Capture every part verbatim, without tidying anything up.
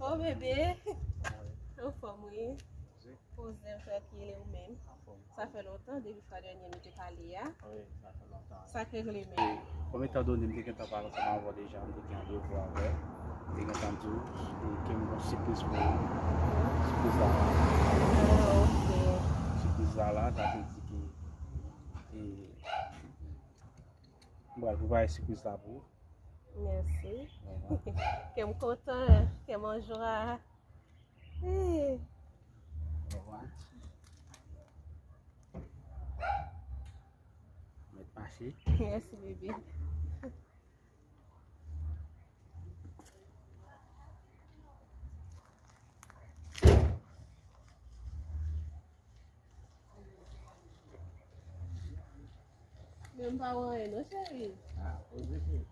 Oh bebe. Anfòm wi. Poze w trankil e ou menm? Sa fè lontan depi fwa dènye nou te pale a. Wi, sa fè lontan. Sa k regle menm? Konbyen tan done m te gentan pale ansanm avè w deja, m te gen randevou avè w. M te gentan di w ke m gen yon sipriz pou ou. Sipriz la. Ah, ok. Sipriz la la, sa vle di ke, e, m pral prepare sipriz la pou ou. Mèsi. Kè m kontan, kè m an jwa. Mèt mache. Mèsi, bebe. Men m pa wè anyen non, cheri. Ah, poze cheri.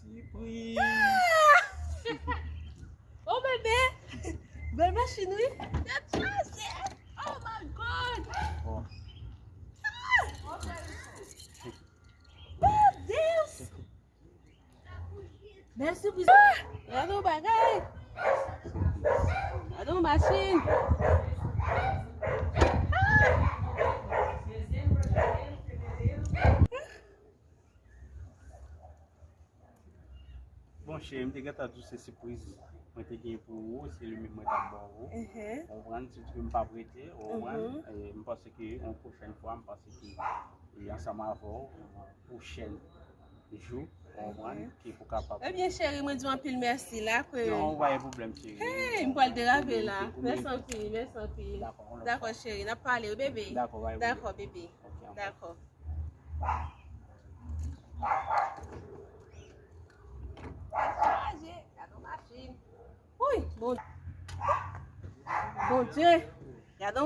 Sipriz! Oh bebe! Bèl machin wi! Tèt chaje! Oh my God! Bon. Oh Deus! Bèl sipriz. Ah! Gade yon bagay. Gade yon machin. Ah! Bon, cheri, m te gentan di w se sipriz mwen te gen pou ou, se li menm mwen t ap ba w. Ou konprann? Si w di ke m p ap rete, ou konprann? E, m panse ke yon pwochèn fwa, m panse ke, e, ansanm avè w, yon pwochèn jou, ou konprann, ki pou kapab. Ebyen, cheri, mwen di w anpil mèsi la, ke... Non, pa gen pwoblèm, cheri. Hey, m pral derape la. Mèsi anpil, mèsi anpil. Dakò, cheri, n ap pale, wi, bebe. Dakò, bebe. Dakò. Chaje, gade yon machin. Wi, bon. Bondye, gade yon